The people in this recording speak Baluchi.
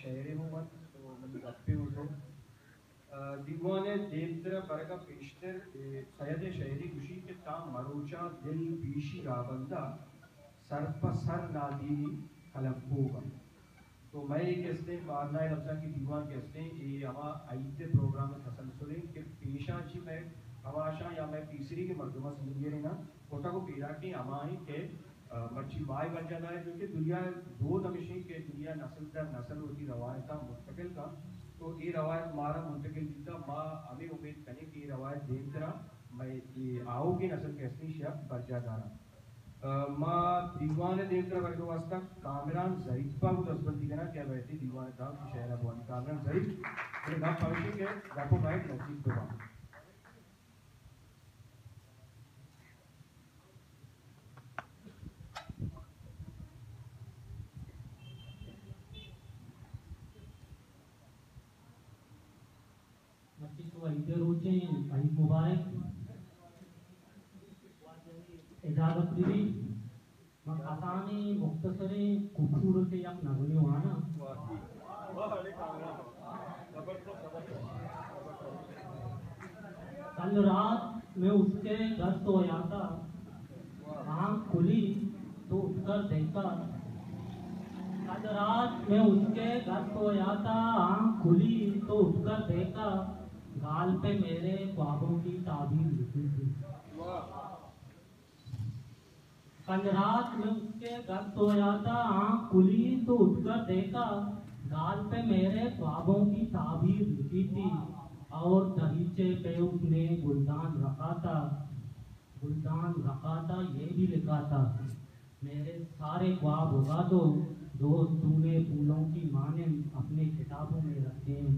شعرے ہوں ات، تو منی گپے ہوں تو۔ آ، دیوان ءِ دیمتر ءَ برگ ءَ پیشتر، اے، سید ءِ شعرے گوشی کہ تاں مروچاں دل پیشی رابندہ، سر پہ سر نادینی قلم کوب ءَ۔ تو مئے اے کہ استیں، بارنا ءِ لبزانکی دیوان کہ استیں، اے ہما عید ءِ پروگرام ءِ تسلسل انت کہ پیشاں چی مئے کماشاں یا مئے پیسریگیں مردماں سنگیریناں کتگ ءُ پیداکیں ہما انت کہ، آ، مرچی ما اے برجاہ داریں، چونکہ دنیا ءِ دود ہمیش انت کہ دنیا نسل در نسل وتی روایتاں منتقل کنت، تو اے روایت مارا منتقل بیتگ، ما ہمے امیت کنیں کہ اے روایت دیمترا مئے اے آؤکیں نسل کہ استیں، ایشی ءَ برجاہ دارنت۔ آ، ما دیوان ءِ دیمترا برگ ءِ واستہ کامران ظریف ءَ گوں دستبندی کناں کہ آ بئیت دیوان ءِ تہا وتی شعر ءَ بوانی۔ کامران ظریف، تئی گپ ہمیش انت کہ گپ ءُ مائک نزیک بہ بنت۔ مرچی تو عید ءِ روچ ایں، عید مبارک۔ اجازت بدی، من کسانیں مختصریں خوبصورتیں یک نظمے واناں۔ کل رات میں اس کے گھر سویا تھا، آنکھ کھلی تو اٹھ کر دیکھا۔ کل رات میں اس کے گھر سویا تھا، آنکھ کھلی تو اٹھ کر دیکھا، گال پہ میرے خوابوں کی تعبیر لکھی تھی۔ کل رات میں اس کے گھر سویا تھا، آنکھ کھلی تو اٹھ کر دیکھا، گال پہ میرے خوابوں کی تعبیر لکھی تھی، اور دریچے پہ اس نے گلدان رکھا تھا، گلدان رکھا تھا، یہ بھی لکھا تھا، میرے سارے خواب اگا دو دوست، تو نے پھولوں کی مانند اپنے کتابوں میں رکھے ہیں۔